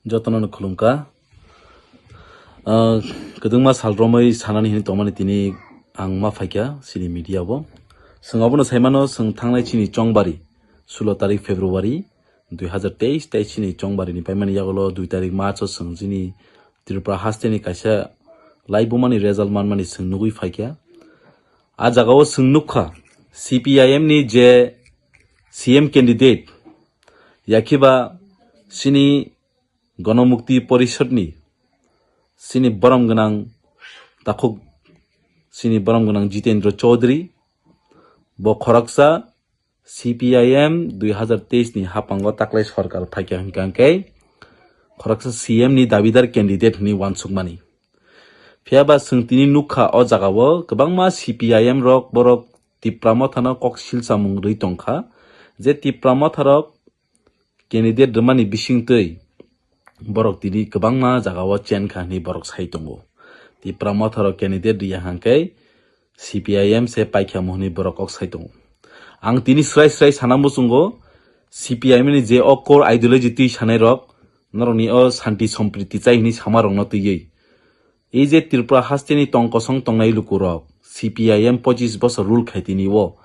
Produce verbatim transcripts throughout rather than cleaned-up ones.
Jotono no khulumkha. Ah, kwdwngma sal romwi sanani hini tongmani tini ang ma phaikha chini media bo. Chwng obono saimano, chwng thangnai chini chongbari sulo tarik February dui hazar teis, tei chini chongbari ni paimani yagulo dui tarik March o chwng chini Tripura hasteni kaisa laibumani result manmani chwng nugwi phaikha. A jagao chwng nukha, C P I M ni je C M candidate, yakhiba chini Gonomukti Porishod ni chini borom gwnang takhuk, chini borom gwnang Jitendra Chaudhary, bo khoroksa C P I M dui hazar teis ni haphango taklai sorkar phaikha hwnkha hwnkhe khoroksa C M ni dabidar candidate hwnwi uansukmani. Phiya ba chwng tini nukha o jagao kwbangma C P I M rok borok Tipra Motha no kok silchamung rwi tongkha, je Tipra Motha rok candidate rwmani bisingtwi borok tini kwbangma jagao chenkha hwnwi borok sai tongo. Tipra Motha rok candidate rwya hwnkhe C P I M se paikha mo hwnwi borok kok sai tongo. Ang tini srai srai sana muchungo, C P I M ni je o core ideology twi sanai rok, norokni o santi sompriti chai hwnwi sama rokno twiwi. Ei je Tripura hasteni tong kosong tongnai lukurok, C P I M pochis bosor rule khai tini o.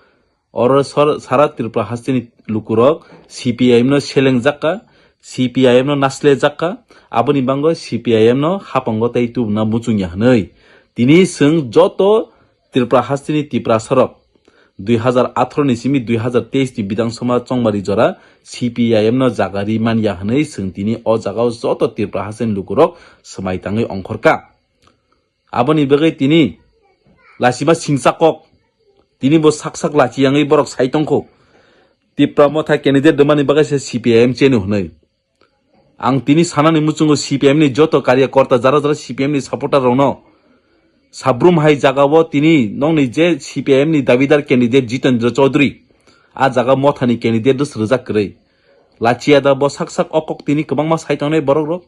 Oro sor-, sara Tripura hasteni lukurok C P I M no selengjakka, C P I M no naslejakka, aboni bango C P I M no hapango tei tubuna muchungya hwnwi. Tini chwng joto Tripura hasteni Tiprasarok dui hazar atharo ni simi dui hazar teis ni Bidhan Sabha chongmari jora C P I M no jaga ri manya hwnwi chwng tini o jagao joto Tripura hasteni lukurok swmai tangwi ongkhorkha. Aboni bagwi tini lachima singsa kok, tini bo sak sak lachi yangwi borok sai tongkho. Tipra Motha candidate rwmani bagwi se C P I M cheno hwnwi. Ang tini sanani muchungo C P I M ni joto karyakorta, jara jara C P I M ni supporter rokno, sabrum hai jagao tini nokni je C P I M ni dabidar candidate Jitendra Chaudhary, a jaga Mothani candidate dos rwjak kwrwi. Lachiya da bo sak sak o kok tini kwbangma sai tongnai borok rok.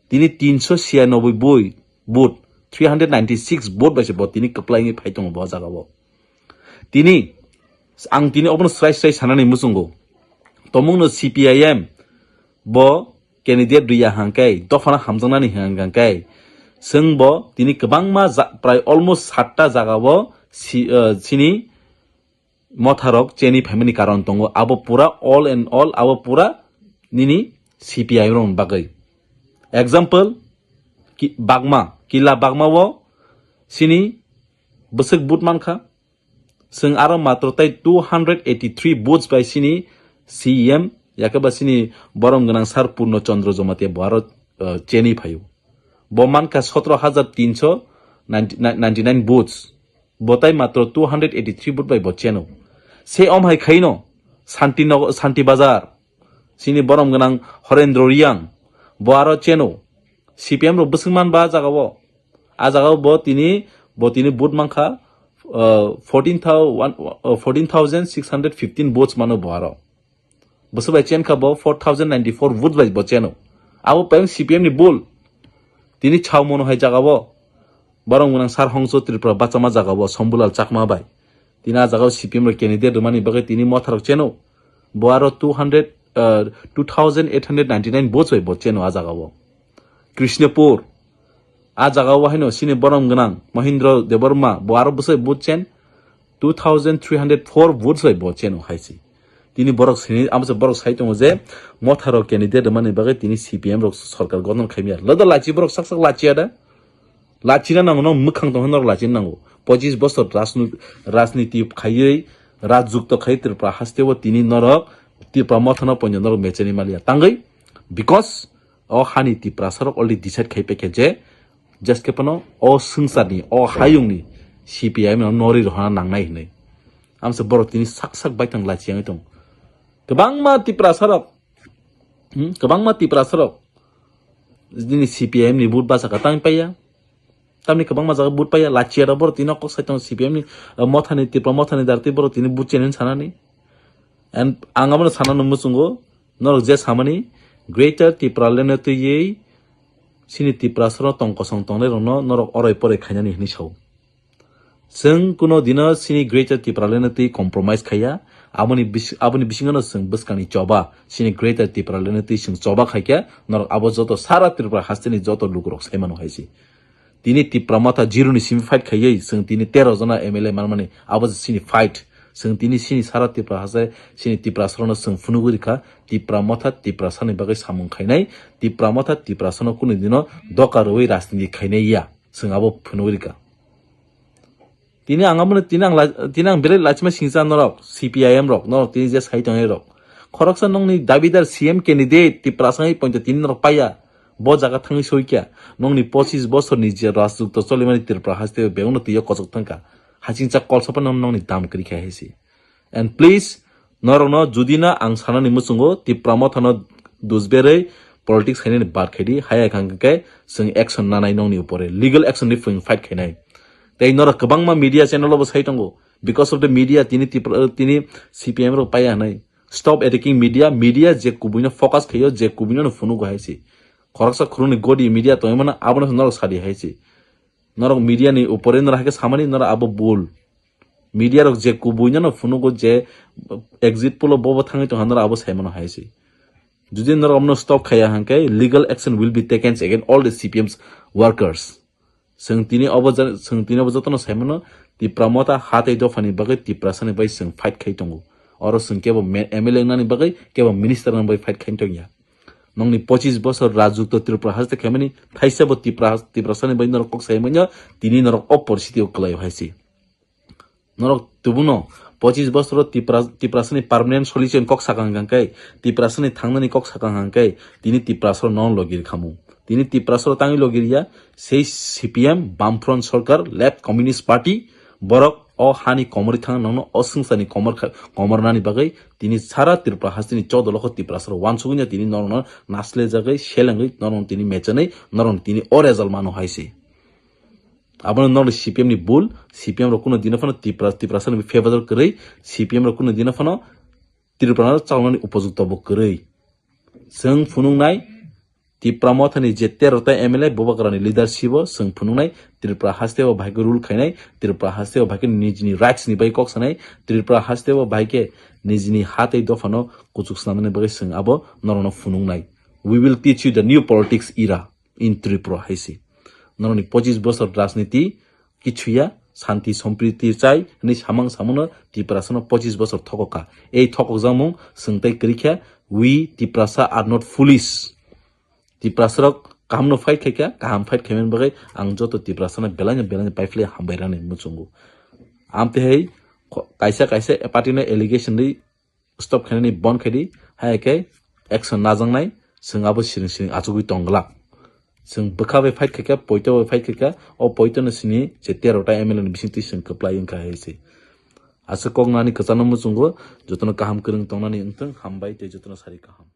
Tini tinso siyanoboi boi vote, three hundred ninety six vote bai se bo tini kwplai wngwi phai tongo bo jagao. Tini ang tini obono srai srai sanani muchungo. Tomungno C P I M bo candidate rwya hwnkhe, dophano hamjaknani hwnkhe, chwng bo tini kwbangma ja-, prai almost satta jagao si-, uh, sini motharok cheni phaimani karon tongo. Abo pura all and all, abo pura nini C P I M rokni bagwi. Example, ki-, Bagma, Kila Bagma o sini bwswk vote mankha. Chwng aro matro tai two hundred eighty three votes bai sini C M, yakhe ba sini borom gwnang sir Purno Chandra Jamatia bo aro, uh, cheni phaio. Bo mankha sotro hajar tinso ninety nine votes. Bo tai matro two hundred eighty three vote bai bo cheno. Se om hai khaino Santi Nog-, Santi Bazar, sini borom gwnang Horendro Riang, bo aro cheno. C P M rok bwswk man ba a jagao. A jagao bo tini, bo tini vote mankha, uh, fourteen thou-, one, uh, fourteen thousand six hundred fifteen votes mano bo aro. Bwswk bai chen kha bo four thousand ninety four votes bai bo cheno. Abo payung C P M ni bul. Tini chao mono hai jagao. Borok gwnang sir Hongso Tripura bachama jagao Sombulal Chakma bai. Tini a jagao C P M rok candidate rwmani bagwi tini motharok cheno. Bo aro two hundred, uh, two thousand eight hundred ninety nine votes bai bo cheno a jagao. Krishnapur. A jagao haino sini borom gwnang Mohindra Debbarma, bo aro bwsai vote chen two thousand three hundred four votes bai bo cheno hai se. Tini borok sini, amo se borok sai tongo je motharok candidate rwmani bagwi tini C P M rok sorkar gothon khaimya. Lada lachi borok sak sak lachiya da. Lachina nango, no mwkhang tong norok lachina nango. Pochis bosor rajnu-, rajniti khaiwi, rajjukto khai Tripura hasteo tini norok Tripura mothano poino norok mecheni maliya. Tangwi, because o hani Tiprasarok already decide khai pekhe je, just ke pano o swngcharni, o hayungni C P I M no nori rohana nangnai hinwi. Amse borok tini sak sak baithang lachi yangwi tong. Kwbangma Tiprasarok, hmm, kwbangma Tiprasarok nini C P I M ni vote bachaka tang paiya. Tamni kwbangma jaga vote paiya, lachiya rok borok tini kok sai tong C P I M ni, uh, mothani, Tripura mothani dar twi borok tini vote cheni sanani. And ang abono sanano muchungo, norok je samani Greater Tipraland no twiwi sini Tiprasarok tong kosong tongnai rokno norok oroi poroi khainani hinwi sao. Chwng kuno dino sini Greater Tipraland no twi compromise khaiya, Aboni bis-, aboni bisingo no chwng bwskangni choba, chini Greater Tipraland twi chwng choba khaikha, norok abo joto sara Tripura hasteni joto lukurok sai mano hai se. Tini Tipra Motha zero ni simi fight khaiwi, chwng tini tero jona M L A manmani, abo se chini fight. Chwng tini chini sara Tripura haste, chini Tiprasarokno chwng phunugwi rikha, Tipra Motha Tiprasani bagwi samung khainai, Tipra Motha Tiprasano kunu dino doka rwui rajniti khainai ya, chwng abo phunugwi rikha. Tini ang abono, tini ang la-, tini ang belai lachima singcha norok, C P I M rok, norok tini je sai tongnai rok. Khoroksa nongni dabidar C M candidate, Tiprasa wngwi poito tini norok paiya. Bo jaga thangwi soikya. Nongni pochis bosorni je rajduto cholimani Tripura haste bebakno twiyo kochok thangkha. Hasingcha kolsapa nong-, nongni dam kwrwi kha hai se. And please, norokno judi no ang sanani muchungo Tipra Mothano dusberwi politics khainani bad khaidi, haya kha hwnkhe chwng action nanai nongni upore, legal action ni phwrwng fight khainai. Tei norok kwbangma media channel o bo sai tongo, because of the media tini Tipra, tini C P M rok paiya hwnwi. Stop attacking media, media je kubuino focus khaio, je kubuino no phunugo hai se. Khoroksa khurungni godi media tongwi mano, abono se norok sadi hai se. Norok media ni upore norok hai khe samani norok abo bul. Media rok je kubuino no phunugo je exit poll o bobo thangwi tongkha norok abo sai mano hai se. Judi norok abono stop khaiya hwnkhe legal action will be taken against all the C P M's workers. Chwng tini obo ja-, chwng tini obo jotono sai mano Tipra Motha ha tei dophani bagwi Tiprasani bai chwng fight khai tongo. Oro chwng kebo me-, M L A wngnani bagwi kebo minister wngnani bagwi fight khai tongya. Nongni pochis bosor rajyukto Tripura haste khaimani thaisa bo Tipra, Tiprasani bai norok kok sai manya, tini norok o poristiti o kwlai hai se. Norok tubuno pochis bosoro Tipra-, Tiprasani permanent solution kok sakang hangkai, Tiprasani thangnani kok sakang hangkai, tini Tiprasoro non logir khamu. Tini Tiprasoro tangwi logir ya, sei C P M, Bamfront Sarkar, Left Communist Party, borok o hani komorwi thang nongno o swngcharni komor kha-, komornani bagwi tini sara Tripura hasteni chodolokho Tiprasoro wansugwi ya tini norokno naslejagwi selengwi norokno tini mechenwi norokno tini o result mano hai se. Abono norok C P M ni bul, C P M rok kuno dino phano Tipra, Tiprasa ni favor kwrwi, C P M rok kuno dino phano Tripura no chalnani upojukto bo kwrwi. Chwng phunuknai Tipra Mothani je tero ta M L A Bubagrani leadership o chwng phunuknai Tripura haste o bahai khe rule khainai, Tripura haste o bahai khe nijini rights ni bai kok sanai, Tripura haste o bahai khe nijini ha tei dophano kuchuk swnamnani bagwi chwng abo norokno phunuknai. We will teach you the new politics era in Tripura hai se. Norokni pochis bosor rajniti kichu ya, santi sompriti chai hwnwi samang samono Tiprasano pochis bosor thokokha. Ei thokokjakmung chwng tei kwrwi kha, we Tiprasa are not foolish. Tiprasarok kahamno fight khaikha, kaham fight khaimani bagwi ang joto Tiprasano belaino belaino paiphlai hambai rani muchungo. Amtwi hai kho-, kaisa kaisa party no allegation ri stop khainani bon khaidi, hai khe action najaknai, chwng abo siring siring achugwi tong glak. Chwng bwkha bai fight khaikha, poito bai fight khaikha, o poito no sini je tero ta M L A ni bisingtwi chwng kwplai wngkha hai se. Aswk kok nani kwchangno muchungo, jotono kaham kwrwng tongnani wngthung, hambai tei jotono sari kaham.